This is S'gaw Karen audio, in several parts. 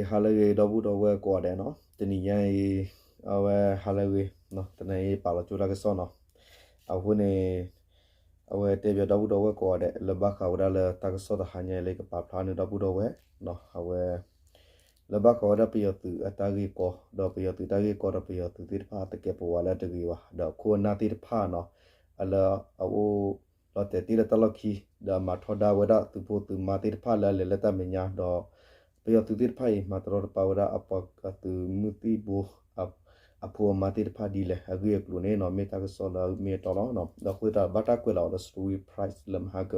ဟါလၢအဂ့ၤ ဒီပုၢ်ဒီဝဲၢ်ကိးဂၤဒဲးနီၤ, တနံၤညါအံၤ အဝဲဟါလၢအဂ့ၤ တနံၤအံၤပာ်လီၤကၠိတၢ်ကစီၣ်နီၤ, အဃိန့ၣ် အဝဲတဲပၠးဒီပုၢ်ဒီဝဲၢ်ကိးဂၤဒဲး လၢဘၣ်ဃးဝဲဒၣ်လၢတၢ်ကစီၣ်တဟါညါအံၤလၢကပာ်ဖျါန့ၢ်ဒီပုၢ်ဒီဝဲၢ် အဝဲ လၢဘၣ်ဃးဝဲဒၣ်ပယီၤသုးအတၢ်ဂ့ၢ်ကီ ဒီးပယီၤသုးတၢ်ဂ့ၢ်ကီဒီးပယီၤသုးသ့ၣ်တဖၣ်သကဲးပဝးလၢအတဂ့ၤဘၣ် ဒီးအခိၣ်အနၢ်သ့ၣ်တဖၣ်နီၤ, အလၢအအိၣ်လီၤတဲာ်တ့ၢ်လၢတၢ်လီၢ်ခံ ဒီးအမၤထီဒါဝဲဒၣ်သုးဖိသုးမါသ့ၣ်တဖၣ်လၢအလဲၤလၢတၢ်မဲာ်ညါ ဒီးပယီၤသုးသ့ၣ်တဖၣ်အံၤ မၤတရီတပါဝဲဒၣ်အပှၤသုးမုၢ်သံၣ်ဘိ အဖိအမါသ့ၣ်တဖၣ်ဒ်လဲၣ် အဂ့ၢ်အကျိၤန့ၣ်နီၤ မ့ၢ်တၢ်ကစီၣ်လၢအမ့ၢ်အတီလီၤ. ဒီးအဃိသတး ဘၣ်တၢ်ကွဲးလီၤအီၤလၢ Salween Press လၢမဟါက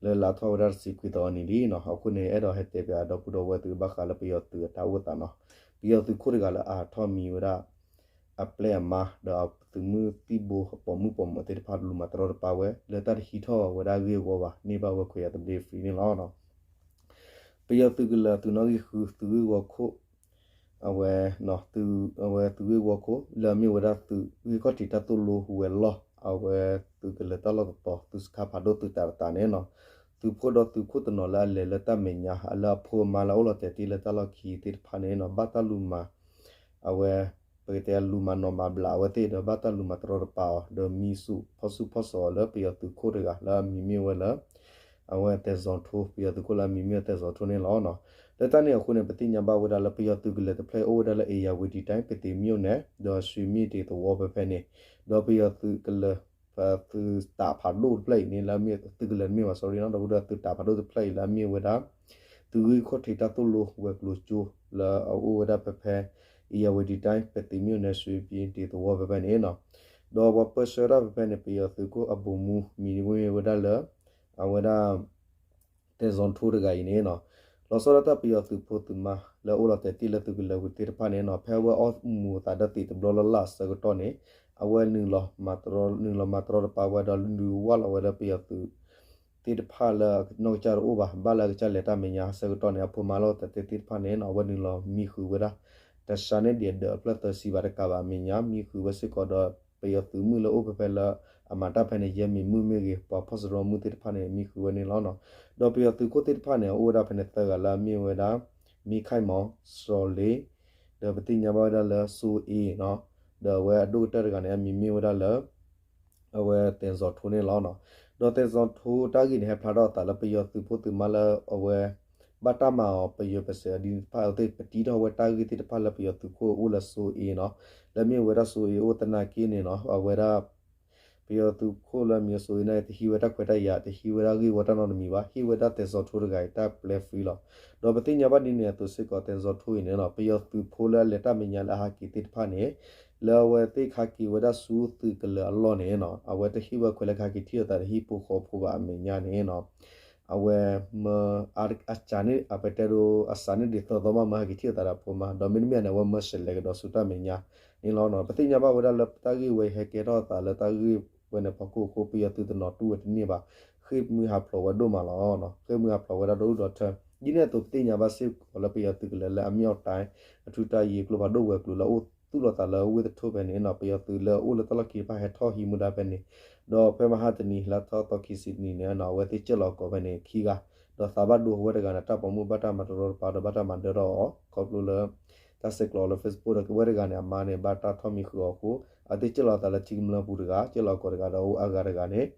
လၢလါထီၣ်ဝဲဒၣ်တဆံခွံသီအနံၤလံနီၤ, အဃိန့ၣ် အဲၣ်ဒိးဟဲတဲပၠးဒီပုၢ်ဒီဝဲၢ်သုဘၣ်ဃးလၢပယီၤသုးအတၢ်အိၣ်သးနီၤ, ပယီၤသုးခိၣ်တဂၤလၢအဟးထီၣ်မံဝဲဒၣ် အပျဲၢ်အမါ ဒီးအသုးမုၢ်သံၣ်ဘိအပိာ်မုၣ်ပိာ်မၢၤသ့ၣ်တဖၣ်လူၤမၤတရီတပါဝဲ လၢတၢ်တဟံးထီၣ်ဝဲဒၣ်ဂ့ၢ်အဂီၢ်ဘၣ် န့ၢ်ဘၣ်ဝဲခွဲးယာ်သဘျ့ free န့ၣ်လီၤ. ပယီၤသုးကလၢၤသုးနီၣ်ဂံၢ်ဃု သုးဂ့ၢ်ဝီခိၣ် အဝဲ အဝဲသုးဂ့ၢ်ဝီခိၣ် လၢအမ့ၢ်ဝဲဒၣ်သုးဂ့ၢ်ခီၣ်ထံးတၢ်သိၣ်လိဝဲၤလီၢ် အဝဲသုးကလၢၤတၢ်လီၢ်တတီၤ သုးစခါဖးဒိၣ်သုးတၤတသးန့ၣ်နီၤ, သုးဖိဒီးသုးခိၣ်တနီၤလၢအလဲၤလၢတၢ်မဲာ်ညါ လၢအဖိအမါလၢအအိၣ်လီၤတဲာ်တ့ၢ်လၢတၢ်လီၢ်ခံသ့ၣ်တဖၣ်န့ၣ်နီၤ ဘၣ်တၢ်လူၤမၤ အဝဲ ပကတဲလူၤမၤနီၣ်မၤဘျးအဝဲသ့ၣ်ဒီး ဘၣ်တၢ်လူၤမၤတရီတပါအီၤ ဒီးမံဆူၣ်ဖီၣ်ဆူၣ်ဖီၣ်စီၤအီၤလၢပယီၤသုးခိၣ်တဂၤလၢအမံၤမ့ၢ်ဝဲလၢ အဝဲသဲးစီၤထိ ပယီၤသုးခိၣ်လၢအမံၤမ့ၢ်သဲးစီၤထိန့ၣ်လီၤ. လၢတၢ်န့ၣ်အဃိန့ၣ် ပသ့ၣ်ညါဘၣ်ဝဲဒၣ်လၢပယီၤသုးကလၢၤတဖျၢၣ်အံၤအိၣ်ဝဲဒၣ်လၢ ဧရာဝတီတိုင်း ပုသိမ်မြို့နယ် ဒီးရွှေမင်းဒင်သဝီဖဲဖဲန့ၣ်, ဒီးပယီၤသုးကလၢၤ သုးတၤဖးဒိၣ်တဖျၢၣ်အံၤန့ၣ် လၢအမ့ၢ်သုးကလၢၤတမ့ၢ်ဘၣ် sorry နီၤ ဒီပုၢ်ဒီဝဲၢ် သုးတၤဖးဒိၣ်တဖျၢၣ်အံၤလၢအမ့ၢ်ဝဲဒၣ် သုးဂ့ၢ်ခီၣ်ထံးတၢ်သိၣ်လိဝဲၤကျိၤကၠိ လၢအအိၣ်ဝဲဒၣ်ဖဲဖဲ ဧရာဝတီတိုင်း ပုသိမ်မြို့နယ် ရွှေမင်းဒင်သဝီဖဲဖဲန့ၣ်နီၤ, ဒီးပှၤပၢဆှၢဒၣ်ဖဲဖဲန့ၣ် ပယီၤသုးခိၣ်အဗိုလ်မှူး မံၤမ့ၢ်ဝဲဒၣ်လၢ အဝဲဒၣ် သဲးစီၤထိတဂၤအံၤန့ၣ်နီၤ, လီၤဆီဒၣ်တၢ်ပယီၤသုးဖိသုးမါလၢအအိၣ်လီၤတဲာ်တ့ၢ်လၢသုးကလၢၤဝံၤသ့ၣ်တဖၣ်န့ၣ်နီၤ ဖဲအဝဲအီမူၤအသးဒီးသံးတဘျီလၢ်လၢ်အဆၢကတီၢ်န့ၣ် အဝဲနုာ်လီၤမၤတရီ နုာ်လီၤမၤတရီတပါဝဲဒီးနုာ်ဝၢ်လီၤဝဲလၢပယီၤသုးသ့ၣ်တဖၣ်လၢနီၢ်ကစၢ်တအိၣ်ဘၣ် ဘၣ်လၢအကစၢ်လဲၤတၢ်မဲာ်ညါအဆၢကတီၢ်န့ၣ် အဖိမါလီၤတဲာ်တ့ၢ်သ့ၣ်တဖၣ်န့ၣ်နီၤ အဝဲနုာ်လီၤမံဃုာ်ဝဲဒၣ် တၢ်ဆါန့ၢ်ဒံးအဒၢးအဖျၢၣ်သၢဆံဘၣ်တကးဘၣ်အမဲာ်ညါ မံဃုာ်ဝဲစ့ၢ်ကီးဒီး ပယီၤသုးမုၣ်လၢအိၣ်ဖဲဖဲလၢအမၤတၢ်ဖဲန့ၣ် ယဲၢ်မံၤမုၣ်မ့ၢ်ဂ့ၤ ပှၤဖီၣ်စရီမုၣ်သ့ၣ်တဖၣ်န့ၣ် မံဃုာ်ဝဲန့ၣ်လီၤနီၤ, ဒီးပယီၤသုးခိၣ်သ့ၣ်တဖၣ်န့ၣ် အအိၣ်ဝဲဒၣ်ဖဲန့ၣ်သၢဂၤလၢအမ့ၢ်ဝဲဒၣ် မံခၢၣ်မီၤ စီၤလ့ ဒီးပသ့ၣ်ညါဘၣ်ဝဲဒၣ်လၢ စိအ့နီၤ, ဒီးအဝဲအဒိၣ်ကတၢၢ်တဂၤန့ၣ် အမံၤမ့ၢ်ဝဲဒၣ်လၢ အဝဲသဲးစီၤထိန့ၣ်လီၤနီၤ, ဒီးသဲးစီၤထိတၢ်ဂ့ၢ်န့ၣ် ဟဲဖျါထီၣ်အသးလၢပယီၤသုးဖိသုးမါလၢအဝဲ ဘၣ်တၢ်မၤအီၤ ပယီၤပစဲးအဒ်န့ၣ်တဖၣ်အဝဲသ့ၣ် ပတံထီၣ်ဝဲတၢ်ဂ့ၢ်သ့ၣ်တဖၣ်လၢပယီၤသုးခိၣ်အအိၣ်လၢစိအ့နီၤ, လၢမ့ၢ်ဝဲဒၣ်စိအ့အိၣ်သနာ်က့န့ၣ်နီၤ အဝဲဒၣ် ပယီၤသုးခိၣ်လၢအမံၤစိအ့န့ၣ် တဟံးဝဲတၢ်ခွဲးတၢ်ယာ် တဟံးဝဲဒၣ်ဂ့ၢ်ဝီတၢ်နီတမံၤဘၣ် ဟ့ၣ်ဝဲဒၣ်သဲးစီၤထိတဂၤအံၤတၢ်ပျဲ free လီၤ. ဒီးပသ့ၣ်ညါဘၣ်ဒ်န့ၣ်အသိးစ့ၢ်ကီး သဲးစီၤထိအံၤန့ၣ်နီၤ ပယီၤသုးဖိလၢအလဲၤတၢ်မဲာ်ညါလၢအဟးက့ၤသ့ၣ်တဖၣ်န့ၣ် လၢအဝဲသ့ၣ်ကဟးက့ၤဝဲဒၣ်ဆူသုးကလၢၤအလီၢ်န့ၣ်နီၤ အဝဲတဟ့ၣ်ဝဲခွဲးလၢကဟးက့ၤထံၣ်လိာ်သးတဟံၣ်ဖိဃီဖိဘၣ်အမဲာ်ညါန့ၣ်နီၤ အဝဲမၢ အစးန့ၣ် အပတဲဒိ အစးန့ၣ်ဒ်သိးသိးမး မၢဟဲက့ၤထံၣ်လိာ်သးဒီးအဖိမါ ဒီးမ့တမ့ၢ်န့ၣ် အဝဲမၢစဲးလဲၤကဒီးဆူတၢ်မဲာ်ညါန့ၣ်လီၤ. ပသ့ၣ်ညါဘၣ်ဝဲဒၣ်လၢတၢ်ဂ့ၢ်ဝဲဟဲကဲထီၣ်အသးလၢတၢ်ဂ့ၢ်ဝဲန့ၣ်ဖီခိၣ်အဃိ ပယီၤသုးတနီၤတူၢ်ဝဲတန့ၢ်ဘၣ် ဃ့ၢ်မှံဟးဖျိးဝဲဒိၣ်မးလီၤ. ဃ့ၢ်မှံဟးဖျိးဝဲဒၣ်ဒိၣ်ဒိၣ်ဒီးထၢ ဒ်န့ၣ်အသိးပသ့ၣ်ညါဘၣ်စ့ၢ်ကီးလၢပယီၤသုးကလၢၤလၢအမ့ၢ်အီၣ်တၢ် အထူတၢ်ယံၤကျိဖးဒိၣ်ဝဲၤကျိၤလၢအအိၣ်သူၣ်လီၤသးလၢဝ့ၢ်သထိဖဲန့ၣ်နီၤ ပယီၤသုးလၢအအိၣ်လၢတၢ်လီၢ်ခံတဖၣ်ဟဲထီၣ်ဟံးမူဒါဖဲန့ၣ် ဒီးဖဲမဟါတနံၤလါထီၣ်သီခံဆံတနံၤန့ၣ်နီၤ အဝဲသ့ၣ်ကၢၢ်လီၤအကိးဖဲန့ၣ်ခံဂၤ ဒီးသးဘၣ်ဒိအဝဲတဂၤန့ၣ် တၢ်ပိာ်မုၣ်ဘၣ်တၢ်မၤတရီတပါဒီးဘၣ်တၢ်မၤဒၢထီၣ်အီၤ ခီဖျိလၢ တၢ်ဆဲးကျိးလၢ Facebook ဒီးဝဲတဂၤန့ၣ် အမါန့ၣ် ဘၣ်တၢ်ထီၣ်မံဃုာ်အီၤအဃိ အဝဲသ့ၣ်ကၢၢ်လီၤအသးလၢထံကမျၢၢ်ပူၤတဂၤ ကၢၢ်လီၤအကိးတဂၤဒီးအဂၤတဂၤန့ၣ်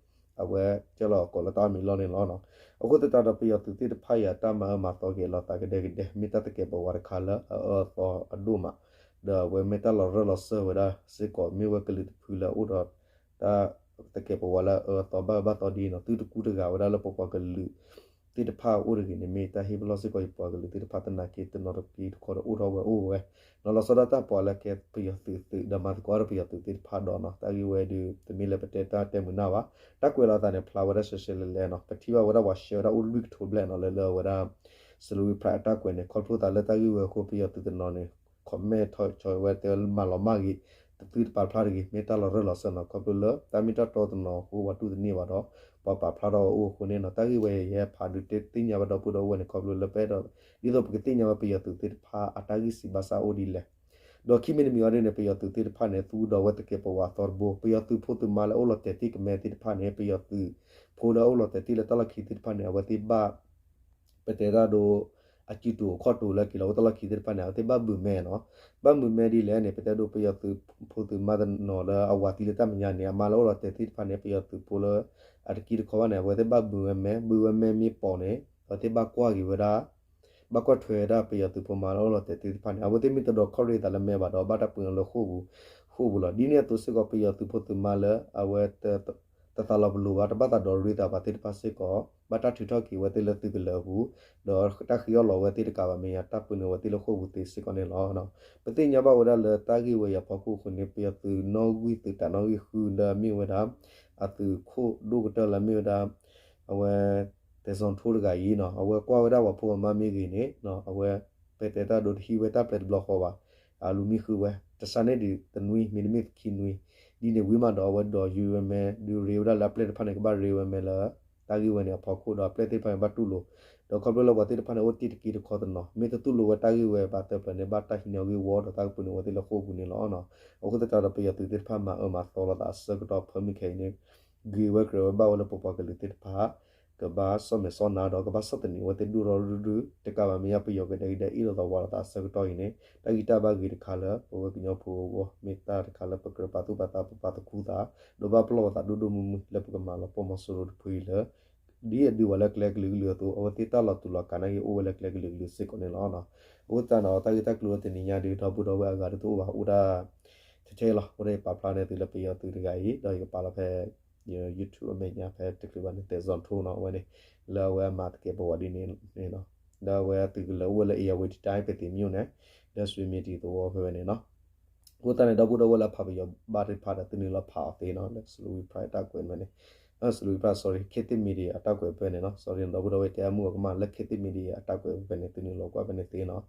အဝဲကၢၢ်လီၤအကိးလၢတၢ်အီၣ်မံၤလီၢ်န့ၣ်လီၤ. အဃိသတးဒီးပယီၤသုးသ့ၣ်တဖၣ်အံၤအတၢ်မၤအၢမၤသီက့ၤလီၤသးကဒဲကဒဲ မ့ၢ်တၢ်သကဲးပဝးတခါလၢအအၢအသီအဒိၣ်မး ဒီးအဝဲမ့ၢ်တၢ်လီၤရၢၢ်လီၤစၢၤဝဲဒၣ်စ့ၢ်ကီး မ့ၢ်ဝဲကလုာ်တဖုလၢအအိၣ်ဒီး တၢ်သကဲးပဝးလၢအအၢအသီဘၣ်အၢဘၣ်သီဒ်အံၤနီၤ သုတကူတဂၤဝဲဒၣ်လၢပပှၤကလုာ်သ့ၣ်တဖၣ်အအိၣ်တဂ့ၤန့ၣ် မ့ၢ်တၢ်ဟ့ၣ်ပလီၢ်စ့ၢ်ကီးယပှၤကလုာ်သ့ၣ်တဖၣ်သနာ်က့ တနီၤတက့တခီဒီးအိၣ်ထီၣ်ဝဲအိၣ်ဝဲ နီၤလီၤဆီဒၣ်တၢ်ပှၤလၢကဲပယီၤသုးသုးဒီးမၤသကိးတၢ်ဒီးပယီၤသုးသ့ၣ်တဖၣ်ဒီးနီၤ တၢ်ဂ့ၢ်ဝဲဒုး တမ့ၢ်လၢပတဲတၢ်တဲမုာ်နၢ်ဘၣ် တၢ်ကွဲးလီၤအသးန့ၣ် ဖျါဝဲဒၣ်ရှဲရှဲလဲၣ်လဲၣ်နီၤ ပထံၣ်ဘၣ်ဝဲဒၣ်ပှၤရှဲဝဲဒၣ်အိၣ်လွံၢ်ကထိဘျဲၣ်နီၤ လၢလၢအဝဲဒၣ် Salween Press အတၢ်ကွဲးန့ၣ် ခီဖျိသးလၢတၢ်ဂ့ၢ်ဝဲအဃိ ပယီၤသုးတနီၤန့ၣ် comment ထီၣ်ဆီဝဲတဲလၢမၤလီၤမၢ်ဂ့ၤ တသုတပာ်ဖျါတဂ့ၤ မ့ၢ်တၢ်လီၤရၢၢ်လီၤစၢၤနီၤ ခီဖျိလၢတၢ်မ့ၢ်တၢ်တီတနီၤအဃိ ပှၤတူၢ်တန့ၢ်ဘၣ်ဒီး ပှၤပာ်ဖျါထီၣ်ဝဲအိၣ်အဃိန့ၣ်နီၤ တၢ်ဂ့ၢ်ဝဲယဟဲဖးဒုးတဲသ့ၣ်ညါဘၣ်ဒီပုၢ်ဒီဝဲၢ်န့ၣ် ခီဖျိလၢပအဲၣ်ဒိး ဒ်သိးပကသ့ၣ်ညါဘၣ်ပယီၤသုးသ့ၣ်တဖၣ်အတၢ်ဂံၢ်စံးဘၣ်စၢ်အိၣ်ဒ်လဲၣ် ဒီးခံမံၤတမံၤအံၤဒ်န့ၣ် ပယီၤသုးသ့ၣ်တဖၣ်န့ၣ် သူဒီးဝဲသကဲးပဝးအသီတဘိ ပယီၤသုးဖိသုးမါလၢအိၣ်လီၤတဲာ်တ့ၢ်ကမဲသ့ၣ်တဖၣ်န့ၣ် ပယီၤသုးဖိလၢအိၣ်လီၤတဲာ်တ့ၢ်လၢတၢ်လီၢ်ခံသ့ၣ်တဖၣ်န့ၣ် အဝဲသ့ၣ်ဘၣ် ပတဲတၢ်ဒိ အစုတူၢ်အိၣ်ခီၣ်တူၢ်လၢက့ၤလီၤအိၣ်တၢ်လီၢ်ခံသ့ၣ်တဖၣ်န့ၣ် အဝဲသ့ၣ်ဘၣ်ဘုးမဲနီၤ. ဘၣ်ဘုးမဲဒ်လဲၣ်န့ၣ် ပတဲဒိပယီၤသုးဖိသုးမါတနီၤလၢအဝၤသံလၢတၢ်မဲာ်ညါန့ၣ် အမါလၢအိၣ်လီၤတဲာ်သ့ၣ်တဖၣ်န့ၣ် ပယီၤသုးဖိလၢ အတကံတခီဘၣ်န့ၣ် အဝဲသ့ၣ်ဘၣ်ဘုးဝဲမဲ ဘုးဝဲမဲမ့ၢ်ပိာ်န့ၣ် အဝဲသ့ၣ်ဘၣ်ကွၢ်က့ၤဝဲဒၣ် ဘၣ်ကွၢ်ထွဲဝဲဒၣ်ပယီၤသုးဖိမါလၢအိၣ်လီၤတဲာ်သ့ၣ်တဖၣ်န့ၣ် အဝဲသ့ၣ်မ့ၢ်တဒိးခီၣ်ရ့သးလၢမဲဘၣ်ဒီး ဘၣ်တၢ်ပှ့ၤအီၤလၢဃိာ်ပူၤ ဃိာ်ပူၤလီၤ. ဒ်န့ၣ်အသိးစ့ၢ်ကီး ပယီၤသုးဖိသုးမါလၢအဝဲ တသးလီၤပလိာ်ဘၣ် တဘၣ်သးဒီးရ့သးဘၣ်သ့ၣ်တဖၣ်စ့ၢ်ကီး ဘၣ်တၢ်ထုးထီၣ်က့ၤဝဲသ့ၣ်လၢသုးကလၢၤအပူၤ ဒီးတၢ်ဃ့အီၣ်လီၤဝဲသ့ၣ်တကးဘၣ်မဲာ်ညါ တၢ်ပှ့ၤန့ၢ်ဝဲသ့ၣ်လၢဃိာ်ပူၤသ့စ့ၢ်ကီးန့ၣ်လီၤ. ပသ့ၣ်ညါဘၣ်ဝဲဒၣ်လၢတၢ်ဂ့ၢ်ဝဲအံၤအဖီခိၣ်အဃိန့ၣ် ပယီၤသုးနီၣ်ဂံၢ်သုးတၢ်နီၣ်ဂံၢ်ဃုလၢအမ့ၢ်ဝဲဒၣ် အသုးခိၣ်ဒိၣ်ကတၢၢ်လၢအမ့ၢ်ဝဲဒၣ် အဝဲ သဲးစီၤထိတဂၤအံၤနီၤ အဝဲကွၢ်ဝဲဒၣ်ပှၤဖိပှၤမါမ့ၢ်ဂ့ၤန့ၣ် အဝဲ ပဲာ်တဲတၢ်ဒိတဟံးဝဲတၢ်ပျဲတဘျီဃီဘၣ် အလူၤမံဃုာ်ဝဲ တဆါန့ၣ်ဒုးတနွံ မ့တမ့ၢ်ခံနွံ ဒ်န့ၣ်ဝံၤမးဒီးအဝဲဒိးယုၢ်ဝဲမဲ ဒုးရ့ဝဲဒၣ်လၢအပျဲၢ်တဖၣ်န့ၣ် ကဘၣ်ရ့ဝဲမဲလၢ တၢ်ဂ့ၢ်ဝဲန့ၣ်အဖီခိၣ်ဒီးအပျဲၢ်သ့ၣ်တဖၣ်န့ၣ်ဘၣ်တူၢ်လိာ် ဒီးခီဖျိလၢပှၤသ့ၣ်တဖၣ်န့ၣ် အိၣ်တ့ၢ်တက့ၢ်တခီတနီၤ မ့ၢ်တတူၢ်လိာ်ဝဲတၢ်ဂ့ၢ်ဝဲဘၣ်တဖျၢၣ်န့ၣ် ဘၣ်တၢ်ဟံးန့ၢ်အီၤဂ့ၢ်ဝီဒီးတၢ်ကပှ့ၤန့ၢ်ဝဲသ့ၣ်လၢဃိာ်ပူၤန့ၣ်လီၤ. အဃိသတးဒီးပယီၤသုးသ့ၣ်တဖၣ်မၤအၢမၤသီလိာ်သးအဆၢကတီၢ် permit ခဲအံၤန့ၣ် ဂ့ၤဝဲကြၢးဝဲဘၣ်ဝဲလၢပပှၤကလုာ်သ့ၣ်တဖၣ် ကဘၣ်ဆီၣ်မဲာ်ဆီၣ်နါဒီးကဘၣ်ဆီၣ်သနံးဝဲသ့ၣ်ဒိၣ်ထီၣ်ဒိၣ်ဒိၣ် တကးဘၣ်မဲာ်ညါပယီၤကဒဲကဒဲအ့ၣ်လိာ်သးဝးလိာ်သးအဆၢကတီၢ်အံၤန့ၣ် တၢ်ဂံၢ်တၢ်ဘါဂ့ၤတခါလၢပဝဲကညီဖိအဂီၢ် မ့ၢ်တၢ်တခါလၢပကြၢးပာ်သူၣ်ပာ်သး ပပာ်သခူသး ဒီးဘၣ်ပလီၢ်ပသးဒိၣ်ဒိၣ်မုၢ်မုၢ်လၢပကမၤလီၤပှီၢ်မီၤစိရိၤတဖုအံၤလၢ ဒ်အဒုးဝဲလၢကျဲကလုာ်ကလုာ်အသိး အဝဲသ့ၣ်တၢ်လီၤတူာ်လီၤကာ်န့ၣ်က့ၤအိၣ်ဝဲလၢကျဲကလုာ်ကလုာ်စ့ၢ်ကီးန့ၣ်လီၤ. အဃိသတးဒီးတၢ်ဂ့ၢ်တၢ်ကျိၤတနံၤညါဒုး ဒီပုၢ်ဒီဝဲၢ်အဂၤဒုးတအိၣ်ဘၣ် အိၣ်ဒၣ် ထဲထဲလီၤ အိၣ်ဒၣ်ယပာ်ဖျါန့ၢ်သုလၢပယီၤသုးတဂၤအံၤ ဒီးယကပာ်လီၤဖဲ YouTube အမဲာ်ညါဖဲတချုးဘၣ်န့ၣ် သဲးစီၤထိနီၤ အဝဲန့ၣ် လၢအဝဲအမၤသကဲးပဝးဒ်န့ၣ်န့ၣ်လီၤ. ဒီးအဝဲအသုးကလၢၤအိၣ်ဝဲလၢ အ့ၣ်ယၤဝ့ၤတံၤတၢ် ဖဲသ့ၣ်မံၤန့ၣ် ဒီးစွ့မံၤတံၤသဝီဖဲဝဲန့ၣ်လီၤ. အဃိသတးန့ၣ် ဒီပုၢ်ဒီဝဲၢ်လၢအဖးပယီၤဘၣ်သ့ၣ်တဖၣ်ဒီး သုနုာ်လီၤဖးအီၤသ့နီၤ လၢ Salween Press အတၢ်ကွဲးဖဲန့ၣ် Salween Press sorry Khit Thit Media အတၢ်ကွဲးဖဲန့ၣ်နီၤ sorry ဒီပုၢ်ဒီဝဲၢ်တဲအမုၢ်အကမၣ်လၢ Khit Thit Media အတၢ်ကွဲးဖဲန့ၣ် သုနုာ်လီၤကွၢ်ဖဲန့ၣ်သ့နီၤ.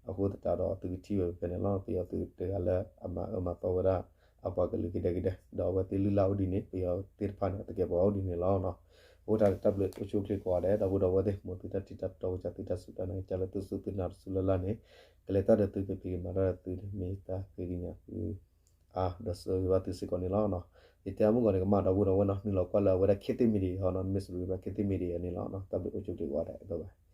အဃိသတးဒီးသုကထံၣ်ဝဲဖဲန့ၣ်လီၤ ပယီၤသုးတဂၤလၢအမၤအၢမၤသီဝဲဒၣ် အပှၤကလုာ်ကဒဲကဒဲ ဒီးအဝဲသ့ၣ်လုၢ်လၢ်အိၣ်ဒ်န့ၣ် ပယီၤသ့ၣ်တဖၣ်န့ၣ် အသကဲးပဝးအိၣ်ဒ်န့ၣ်လီၤ. အဃိသတးန့ၣ် တၢ်ဘျုးအိၣ်ဆူၣ်အိၣ်ချ့ကိးဂၤဒဲး ဒီပုၢ်ဒီဝဲၢ်သ့ၣ် မ်သုတၢ်ထံၣ်တၢ်တီကစၢ်သုတၢ်စူၢ်တၢ်နာ်ကစၢ်လၢသုစူၢ်သုနာ်တစူၢ်လၢ်လၢ်န့ၣ် ကလဲၤတၢ်ဒီးသုကဖံးကမၤတၢ်ဒီးသုန့ၣ် မ့ၢ်တၢ်ဃ့ကညးသု အါ ဒီးဆၢဂ့ၤဘၣ်သုစ့ၢ်ကီးန့ၣ်လီၤ. ယတဲအမုၢ်ဂီၤန့ၣ် ကမၣ်ဒီပုၢ်ဒီဝဲၢ်နီၤ နုာ်လီၤကွၢ်လၢအဝဲဒၣ် Khit Thit Media ဟီနီၤ မ့ၢ် Salween Press Khit Thit Media န့ၣ်လီၤ. တၢ်ဘျုးအိၣ်ဆူၣ်အိၣ်ချ့ကိးဂၤဒဲး bye bye.